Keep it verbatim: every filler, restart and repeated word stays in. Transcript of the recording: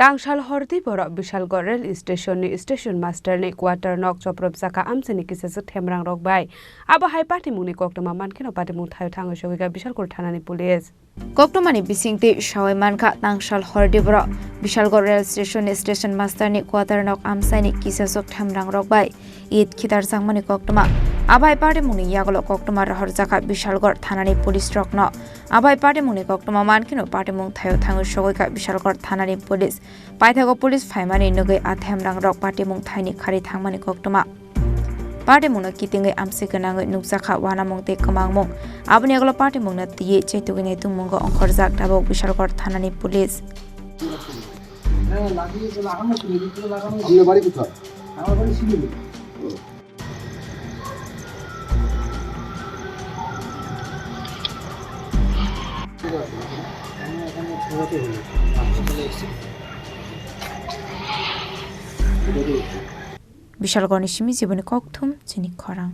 Tangsal hordi borok Bishalgarh rail station ni station master ni quarter nok chopropjaka amchaini kisasa themrang rok bai. Abo hai patimung ni koktwma mankheno patimung thaio thangwi sogwika Bishalgarh thana ni police. Koktwma ni bisingtwi sawi mankha, Tangsal hordi borok Bishalgarh rail station ni station master ni quarter nok amchaini kisasok themrang rok bai it khitarjakmani koktwma. Abo hai patimung ni yagulo koktwma rohorjakha Bishalgarh thana ni police rokno. Abo hai patimung ni koktwma mankheno patimung thaio thangwi sogwika Bishalgarh thana ni police. Paithago police phaimani nugwi a themrang rok patimung thaini khari thangmani koktwma. Patimungno kitingwi amsi gwnangwi nukjakha wanamung tei kwmangmung. Aboni yagulo patimungno twiwi chetugwi naitukmungo ongkhorjak tabuk Bishalgarh thanani police. আপনার বাড়ি কোথায়? Bishalgarh ni simi jiboni kokthum chini khorang.